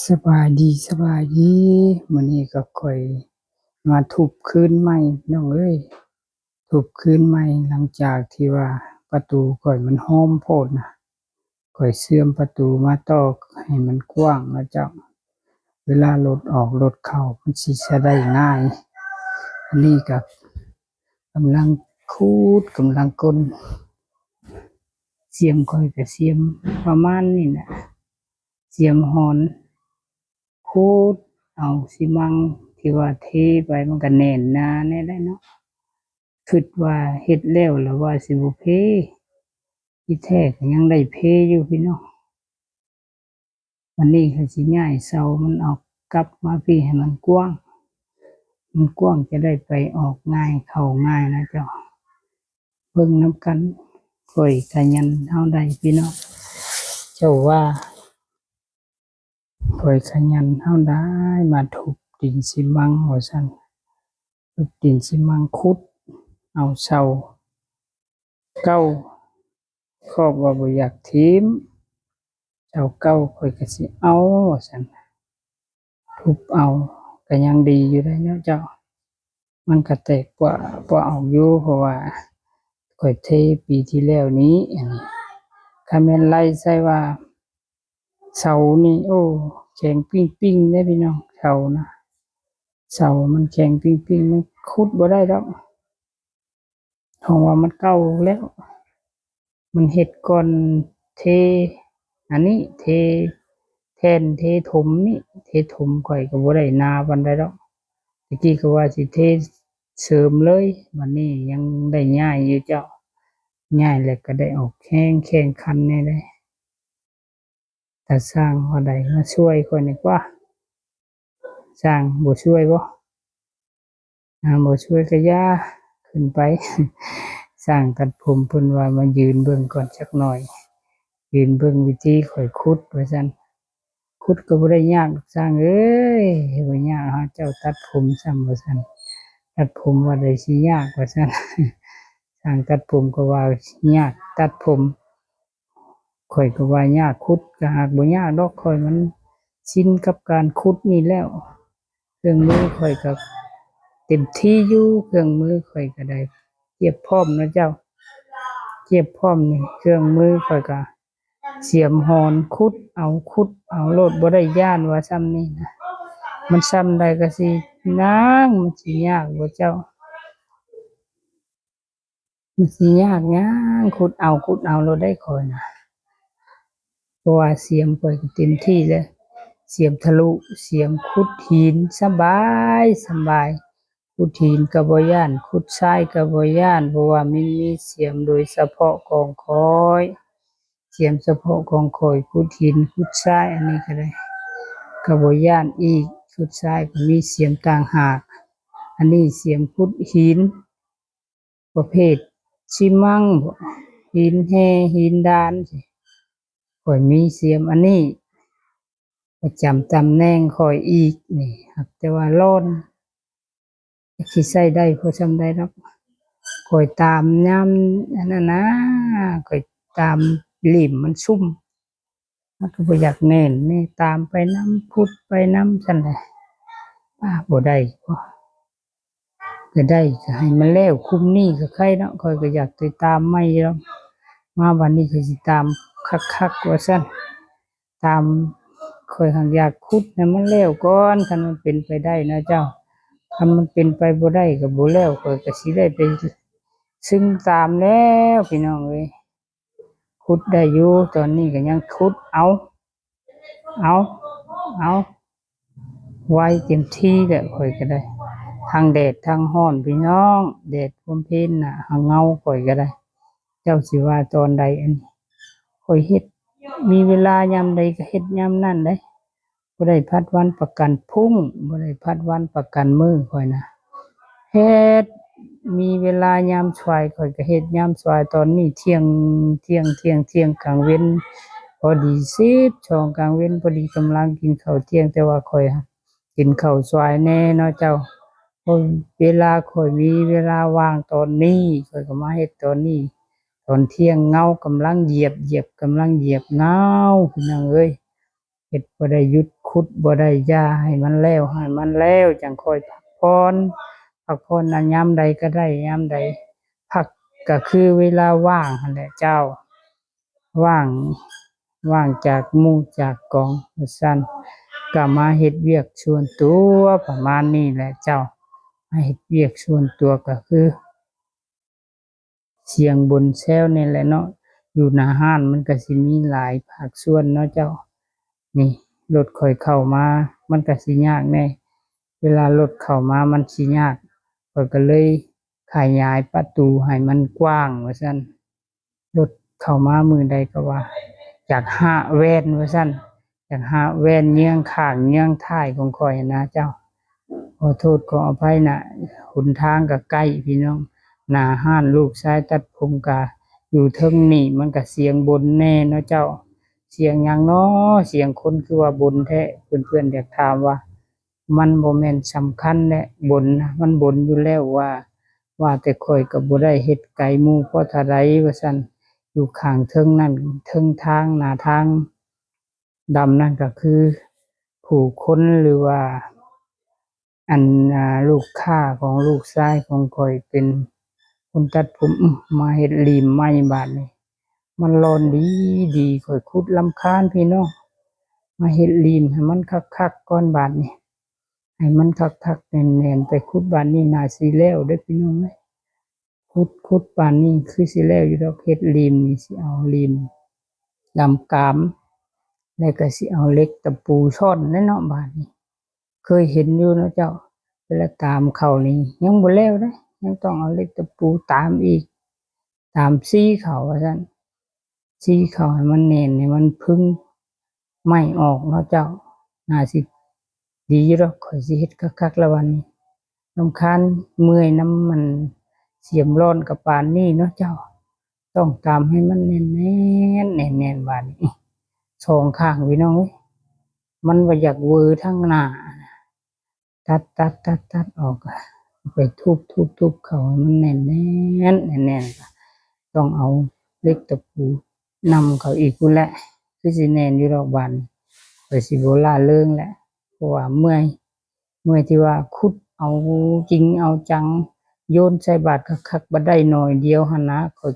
ສະບາຍດີ ສະບາຍດີ. ມື້ນີ້ກໍຂ້ອຍມາທຸບຄືນໃໝ່ ພີ່ນ້ອງເອີຍ, ທຸບຄືນໃໝ່ ຫຼັງຈາກທີ່ວ່າປະຕູຂ້ອຍມັນຫ້ອມໂພດນະ, ຂ້ອຍເຊື່ອມປະຕູມາຕໍ່ໃຫ້ມັນກວ້າງນະເຈົ້າ, ເວລາລົດອອກລົດເຂົ້າມັນຊິສະໄດ້ງ່າຍ. ອັນນີ້ກໍກຳລັງຂຸດ ກຳລັງກົ້ນ, ສຽມຂ້ອຍກໍສຽມປະມານນີ້ແຫຼະ, ສຽມຫອນ ຂຸດເອົາຊີມັງທີ່ວ່າເທໄປ ມັນກໍແໜ້ນໜາແດ່ໄດ໋ເນາະ. ຄິດວ່າເຮັດແລ້ວລະວ່າຊິບໍ່ເພ, ທີ່ແທ້ກໍຍັງໄດ້ເພຢູ່ພີ່ນ້ອງ. ວັນນີ້ຂ້ອຍຊິຍ້າຍເສົາມັນອອກກັບມາພີ້ໃຫ້ມັນກວ້າງ, ມັນກວ້າງຈະໄດ້ໄປອອກງ່າຍເຂົ້າງ່າຍນະເຈົ້າ. ເບິ່ງນຳກັນ, ຂ້ອຍຂະຫຍັນເຮົາໄດ້ພີ່ນ້ອງ, ເຈົ້າວ່າ ຂ້ອຍຂະຫຍັນເຮົາໄດ້ມາທຸບດິນຊີມັງວ່າຊັ້ນ, ທຸບດິນຊີມັງ ຂຸດເອົາເສົາເກົ່າ, ຄອບວ່າບໍ່ຢາກຖິ້ມ, ເສົາເກົ່າຂ້ອຍກໍຊິເອົາວ່າຊັ້ນ, ທຸບເອົາກໍຍັງດີຢູ່ໄດ໋ເນາະເຈົ້າ. ມັນກະແຕກປະ ປະອອກຢູ່ ເພາະວ່າຂ້ອຍເທປີທີ່ແລ້ວນີ້. ອັນນີ້ ຄັນແມ່ນໄລ່ໃສ່ວ່າເສົານີ້ ໂອ້ ແຂງປິ້ງໆເດ້ພີ່ນ້ອງ, ເສົານະ ເສົາມັນແຂງປິ້ງໆ ມັນຂຸດບໍ່ໄດ້ດອກ. ເພາະວ່າມັນເກົ່າແລ້ວ, ມັນເຮັດກ່ອນເທອັນນີ້, ເທແທ່ນ ເທຖົມນີ້, ເທຖົມຂ້ອຍກໍບໍ່ໄດ້ໜາປານໃດດອກ. ແຕ່ກີ້ກໍວ່າຊິເທເສີມເລີຍ, ບັດນີ້ຍັງໄດ້ຍ້າຍຢູ່ເຈົ້າ, ຍ້າຍແລ້ວກໍໄດ້ອອກແຮງແຂ່ງຂັນແດ່ເດ້. ຖ້າຊ່າງວ່າໃດມາຊ່ວຍຂ້ອຍແດ່ກວ່າ, ຊ່າງບໍ່ຊ່ວຍບໍ່? ອາ ບໍ່ຊ່ວຍກະຢ່າ, ຂຶ້ນໄປ. ຊ່າງຕັດຜົມເພິ່ນວ່າມາຢືນເບິ່ງກ່ອນຈັກໜ່ອຍ, ຢືນເບິ່ງວິທີຂ້ອຍຂຸດວ່າຊັ້ນ. ຂຸດກໍບໍ່ໄດ້ຍາກດອກຊ່າງເອີຍ, ບໍ່ຍາກ, ເຮົາເຈົ້າຕັດຜົມຊ້ຳວ່າຊັ້ນ, ຕັດຜົມວ່າໃດຊິຍາກວ່າຊັ້ນ. ຊ່າງຕັດຜົມກໍວ່າຍາກຕັດຜົມ. ຂ້ອຍກໍວ່າຍາກ, ຂຸດກໍຫາກບໍ່ຍາກດອກ, ຂ້ອຍມັນຊິນກັບການຂຸດນີ້ແລ້ວ. ເຄື່ອງມືຂ້ອຍກໍເຕັມທີ່ຢູ່, ເຄື່ອງມືຂ້ອຍກໍໄດ້ກຽບພ້ອມນະເຈົ້າ, ກຽບພ້ອມນີ້ ເຄື່ອງມືຂ້ອຍກໍສຽມຫອນ, ຂຸດເອົາ, ຂຸດເອົາໂລດ, ບໍ່ໄດ້ຢ້ານວ່າຊ່ຳນີ້ນະ. ມັນຊ່ຳໃດກໍຊິນາງ, ມັນຊິຍາກບໍ່ເຈົ້າ? ມັນຊິຍາກຫຍັງ, ຂຸດເອົາ, ຂຸດເອົາໂລດໄດ໋ຂ້ອຍນະ, ເພາະວ່າສຽມຂ້ອຍກໍເຕັມທີ່ແລ້ວ, ສຽມທະລຸ, ສຽມຂຸດຫີນສະບາຍ, ສະບາຍ, ຂຸດຫີນກໍບໍ່ຢ້ານ, ຂຸດຊາຍກໍບໍ່ຢ້ານ, ເພາະວ່າມັນມີສຽມໂດຍສະເພາະຂອງຂ້ອຍ, ສຽມສະເພາະຂອງຂ້ອຍ, ຂຸດຫີນ, ຂຸດຊາຍ, ອັນນີ້ກໍໄດ້, ກໍບໍ່ຢ້ານອີກ, ຂຸດຊາຍກໍມີສຽມຕ່າງຫາກ, ອັນນີ້ສຽມຂຸດຫີນ ປະເພດຊີມັງບໍ, ຫີນແຮ່, ຫີນດານ, ຂ້ອຍມີສຽມອັນນີ້ປະຈຳຕຳແໜ່ງຂ້ອຍອີກນີ້, ຫາກແຕ່ວ່າຮ້ອນ, ຈັກຊິໃຊ້ໄດ້ພໍຊ່ຳໃດດອກ. ຂ້ອຍຕາມຍາມອັນນັ້ນນະ, ຂ້ອຍຕາມຫຼີ້ມມັນຊຸ່ມ. ມັນກໍບໍ່ຢາກແໜ້ນແດ່, ຕາມໄປນຳ, ຂຸດໄປນຳຊັ້ນແຫຼະ. ປ້າ ບໍ່ໄດ້ບໍ? ກໍໄດ້, ກໍໃຫ້ມັນແລ້ວຄຸມນີ້ກໍໄຄເນາະ, ຂ້ອຍກໍຢາກໄປຕາມໃໝ່ຢູ່ດອກ. ມາບັດນີ້ຂ້ອຍຊິຕາມຄັກໆວ່າຊັ້ນ, ຕາມ, ຂ້ອຍຫາກຢາກຂຸດໃຫ້ມັນແລ້ວກ່ອນ, ຄັນມັນເປັນໄປໄດ້ນະເຈົ້າ. ຄັນມັນເປັນໄປບໍ່ໄດ້ກໍບໍ່ແລ້ວ, ຂ້ອຍກໍຊິໄດ້ໄປຊຶມຕາມແລ້ວ ພີ່ນ້ອງເອີຍ. ຂຸດໄດ້ຢູ່, ຕອນນີ້ກໍຍັງຂຸດເອົາ, ເອົາ, ເອົາ, ໄວເຕັມທີ່ແຫຼະຂ້ອຍກໍໄດ້. ທັງແດດທັງຮ້ອນພີ່ນ້ອງ, ແດດຄວາມເພັນນະ ຫາເງົາຂ້ອຍກໍໄດ້. ເຈົ້າຊິວ່າຕອນໃດອັນນີ້, ຂ້ອຍເຮັດ, ມີເວລາຍາມໃດກໍເຮັດຍາມນັ້ນເດ້. ບໍ່ໄດ້ພັດວັນປະກັນພຸ້ງ, ບໍ່ໄດ້ພັດວັນປະກັນມື້ຂ້ອຍນະ. ເຮັດ, ມີເວລາຍາມສວາຍຂ້ອຍກໍເຮັດຍາມສວາຍ, ຕອນນີ້ທ່ຽງ, ທ່ຽງ, ທ່ຽງ, ທ່ຽງກາງເວັນ ພໍດີສິບສອງກາງເວັນ, ພໍດີກຳລັງກິນເຂົ້າທ່ຽງ, ແຕ່ວ່າຂ້ອຍກິນເຂົ້າສວາຍແດ່ເນາະເຈົ້າ. ເວລາຂ້ອຍມີເວລາວ່າງຕອນນີ້ ຂ້ອຍກໍມາເຮັດຕອນນີ້, ຕອນທ່ຽງເງົາກຳລັງຢຽບ, ຢຽບ, ກຳລັງຢຽບເງົາ ພີ່ນ້ອງເອີຍ. ຮັດບໍ່ໄດ້ຢຸດ ຂຸດບໍ່ໄດ້ ຢ່າໃຫ້ມັນແລ້ວ ໃຫ້ມັນແລ້ວຈັ່ງຄ່ອຍພັກຜ່ອນ. ພັກຜ່ອນນະ ຍາມໃດກໍໄດ້ ຍາມໃດ ພັກກໍຄືເວລາວ່າງຫັ້ນແຫຼະເຈົ້າ. ວ່າງ ວ່າງຈາກໝູ່ຈາກກອງວ່າຊັ້ນ ກໍມາເຮັດວຽກສ່ວນຕົວ ປະມານນີ້ແຫຼະເຈົ້າ. ມາເຮັດວຽກສ່ວນຕົວກໍຄື ສຽງບົນແຊວນີ້ແຫຼະເນາະ. ຢູ່ໜ້າຮ້ານມັນກໍຊິມີຫຼາຍພາກສ່ວນເນາະເຈົ້າ. ນີ້ລົດຂ້ອຍເຂົ້າມາ ມັນກໍຊິຍາກແດ່ ເວລາລົດເຂົ້າມາມັນຊິຍາກ ຂ້ອຍກໍເລີຍຂະຫຍາຍປະຕູໃຫ້ມັນກວ້າງວ່າຊັ້ນ. ລົດເຂົ້າມາມື້ໃດກໍວ່າ ຢາກຮາກແວ່ນວ່າຊັ້ນ ຢາກຮາກແວ່ນເຍືອງຂ້າງເຍືອງທ້າຍຂອງຂ້ອຍນະເຈົ້າ. ຂໍໂທດຂໍອະໄພນະ ຫົນທາງກໍໃກ້ພີ່ນ້ອງ. ໜ້າຮ້ານລູກຊາຍຕັດຜົມກໍຢູ່ເທິງນີ້ ມັນກໍສຽງບົນແດ່ເນາະເຈົ້າ. ສຽງຫຍັງນໍ ສຽງຄົນຄືວ່າບົນແທ້? ເພື່ອນໆຢາກຖາມວ່າ ມັນບໍ່ແມ່ນສຳຄັນແຫຼະ ບົນນະ ມັນບົນຢູ່ແລ້ວວ່າ ວ່າແຕ່ຂ້ອຍກໍບໍ່ໄດ້ເຮັດໄກໝູ່ພໍເທົ່າໃດວ່າຊັ້ນ. ຢູ່ຂ້າງເທິງນັ້ນ ເທິງທາງ ໜ້າທາງດຳນັ້ນກໍຄືຜູ້ຄົນ ຫຼືວ່າ ອັນ ອ່າ ລູກຄ້າຂອງລູກຊາຍຂອງຂ້ອຍເປັນຄົນຕັດຜົມ. ອື ມາເຮັດລີ້ມໃໝ່ບາດນີ້ ມັນລອນດີໆ ຂ້ອຍຂຸດລຳຄານພີ່ນ້ອງ. ມາເຮັດລີ້ມໃຫ້ມັນຄັກໆກ່ອນບາດນີ້ ໃຫ້ມັນຄັກໆແໜ້ນໆ ໄປຂຸດບາດນີ້ໜ້າຊິແລ້ວເດີ້ພີ່ນ້ອງເອີຍ. ຂຸດ ຂຸດບາດນີ້ຄືຊິແລ້ວຢູ່ດອກ ເຮັດລີ້ມນີ້ ຊິເອົາລີ້ມດຳກາມ ແລ້ວກໍຊິເອົາເຫຼັກຕະປູຊ້ອນແຫຼະເນາະບາດນີ້. ເຄີຍເຫັນຢູ່ເນາະເຈົ້າ ເວລາຕາມເຂົ້ານີ້ຍັງບໍ່ແລ້ວເດ້ ຍັງຕ້ອງເອົາເຫຼັກຕະປູຕາມອີກ ຕາມຊີ້ເຂົ້າວ່າຊັ້ນ ຊີ້ເຂົ້າໃຫ້ມັນແໜ້ນ ໃຫ້ມັນພຶງໄມ້ອອກເນາະເຈົ້າ. ໜ້າຊິດີຢູ່ດອກ ຂ້ອຍຊິເຮັດຄັກໆລະບັດນີ້ ລຳຄານເມື່ອຍນຳມັນ ສຽມລ້ອນກະປານນີ້ເນາະເຈົ້າ. ຕ້ອງຕາມໃຫ້ມັນແໜ້ນໆ ແໜ້ນໆບາດນີ້ ສອງຂ້າງພີ່ນ້ອງເອີຍ ມັນວ່າຢາກເວີທາງໜ້າ ຕັດໆໆໆອອກ ໄປທຸບໆໆເຂົ້າໃຫ້ມັນແໜ້ນໆ ແໜ້ນໆ ຕ້ອງເອົາເຫຼັກຕະປູນຳເຂົ້າອີກພຸ້ນແຫຼະ ຄືຊິແໜ້ນຢູ່ດອກບາດນີ້. ຂ້ອຍຊິບໍ່ລ້າເລີງແຫຼະ ເພາະວ່າເມື່ອຍ ເມື່ອຍທີ່ວ່າຂຸດເອົາຈິງເອົາຈັງ ໂຍນໃສ່ບາດຄັກໆ ບາດໄດ້ໜ້ອຍດຽວຫັ້ນນະ ຂ້ອຍ